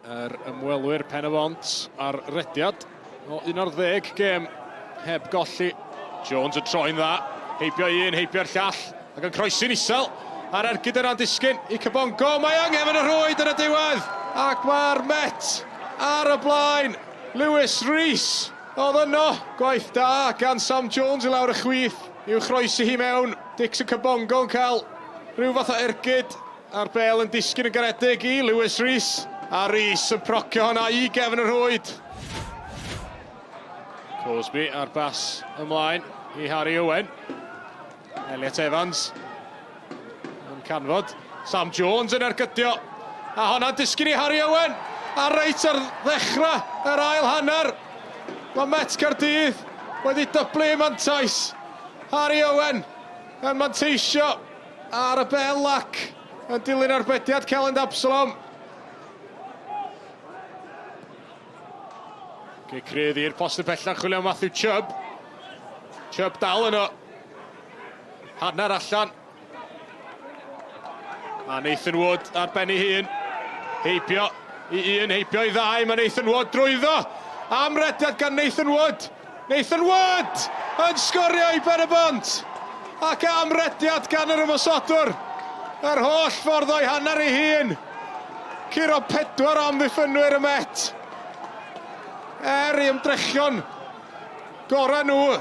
Yr ymwelwyr Pen-y-bont ar rediad o 11 gêm heb golli. Jones yn troi'n dda, heibio un, heibio'r llall, ac yn croesi'n isel. A'r ergyd yna'n disgyn i Kabongo. Mae yng nghefn y rhwyd yn y diwedd, ac mae'r Met ar y blaen. Lewis Rees oedd yno. Gwaith da gan Sam Jones i lawr y chwith i'w chroesi hi mewn. Dixon Kabongo yn cael rhyw fath o ergyd. A'r bêl yn disgyn yn garedig i Lewis Rees. A Rees yn procio honna i gefn y rhwyd. Cosby a'r bas ymlaen i Harry Owen. Elliot Evans yn canfod. Sam Jones yn ergydio. A honna'n disgyn i Harry Owen. A reit ar ddechrau yr ail hanner. Mae Met Caerdydd wedi dyblu ei mantais. Harry Owen yn manteisio Ar y bel ac yn dilyn arbediad Kelland Absalom. Cic rydd i'r postyn pellach chwilio am Matthew Chubb. Chubb dal yno. Hanner allan. A Nathan Wood ar ben ei hun. Heibio i un, heibio i ddau. Mae Nathan Wood drwyddo. Am rediad gan Nathan Wood. Nathan Wood yn sgorio i Ben-y-bont! Ac amrediad gan yr ymosodwr! Yr holl ffordd o'i hanner ei hun! Curo pedwar o amddiffynwyr y Met! Er i ymdrechion gorau nhw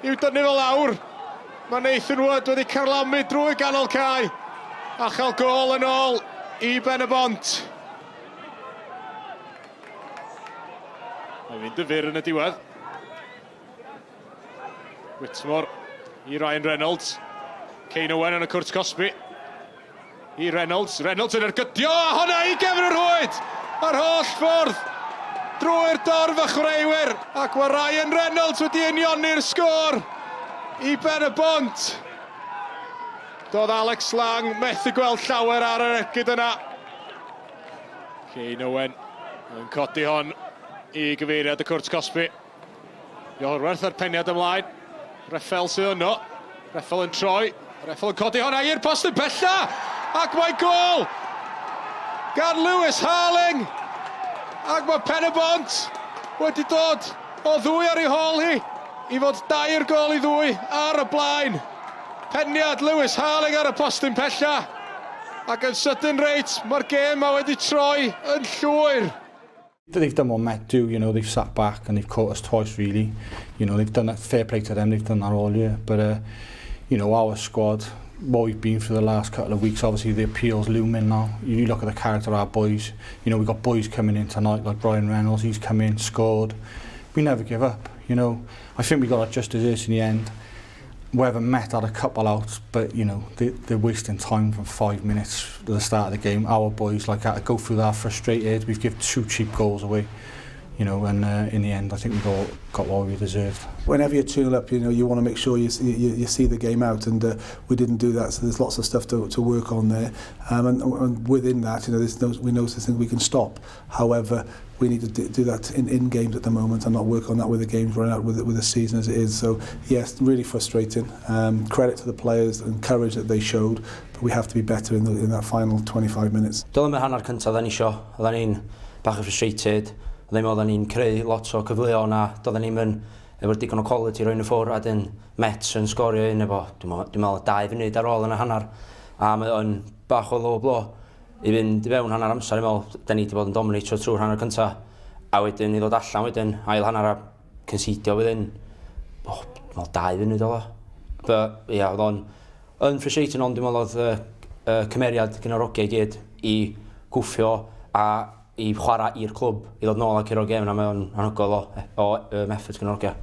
i'w dynnu fo lawr, mae Nathan Wood wedi carlamu drwy ganol cae a chael gôl yn ôl i Ben-y-bont. Mae'n mynd yn fyr yn y diwedd. Whitmore i Ryan Reynolds. Kane Owen yn y cwrt cosbi. I Reynolds. Reynolds yn ergydio a honna i gefn y rhwyd! Yr holl ffordd drwy'r dorf a chwaraewyr. Ac mae Ryan Reynolds wedi unioni'r sgôr i Ben y Bont. Doedd Alex Lang methu gweld llawer ar yr ergyd yna. Kane Owen yn codi hon i gyfeiriad y cwrt cosbi. Iorwerth a'r peniad ymlaen. Reffel sydd yno. Reffel yn troi. Reffel yn codi honna i'r postyn pella! Ac mae gôl gan Lewis Harling! Ac mae Pen-y-bont wedi dod o ddwy ar ei hôl hi i fod dair gôl i ddwy ar y blaen. Peniad Lewis Harling ar y postyn pella. Ac yn sydyn reit, mae'r gêm ma wedi troi yn llwyr. They've done what Met do, you know, they've sat back and they've caught us twice really. You know, they've done that, fair play to them, they've done that all year. But, uh, you know, our squad, what we've been for the last couple of weeks, obviously the appeal's looming now. You look at the character of our boys, you know, we've got boys coming in tonight, like Brian Reynolds, he's come in, scored. We never give up, you know. I think we got our just desserts in the end. We haven't met had a couple out, but you know, they, they're wasting time from five minutes to the start of the game. Our boys like had to go through that frustrated. We've given two cheap goals away, you know, and uh, in the end, I think we got, got what we deserved. Whenever you tune up, you know, you want to make sure you, you, you see the game out, and uh, we didn't do that, so there's lots of stuff to, to work on there. Um, and, and within that, you know, there's no, we know there's things we can stop. However, we need to do that in, in games at the moment and not work on that with the games running out with, with the season as it is. So, yes, really frustrating. Um, credit to the players and courage that they showed, but we have to be better in, the, in that final 25 minutes. Dylan yr hanner cyntaf oedden ni isio, oedden ni'n bach yn frustrated, oedden ni'n meddwl oedden ni'n creu lot o cyfleon a doedden ni'n mynd efo'r digon o quality roi nhw ffwrdd a dyn Mets yn sgorio un efo, dwi'n meddwl, dwi meddwl dau funud ar ôl yn y hanner a mae o'n bach o low blow. i fynd i fewn hanner amser, dwi'n meddwl, da ni wedi bod yn dominatio trwy'r hanner cynta, a wedyn i ddod allan wedyn, ail hanner a concedio wedyn, oh, dwi'n meddwl dau funud oedd o. But, ia, yeah, oedd o'n yn frustrating ond dwi'n meddwl oedd y uh, uh, cymeriad gyda Rogiau i gyd i gwffio a i chwarae i'r clwb i ddod nôl ac i'r gêm na mae o'n anhygoel o, o um, effort gyda Rogiau.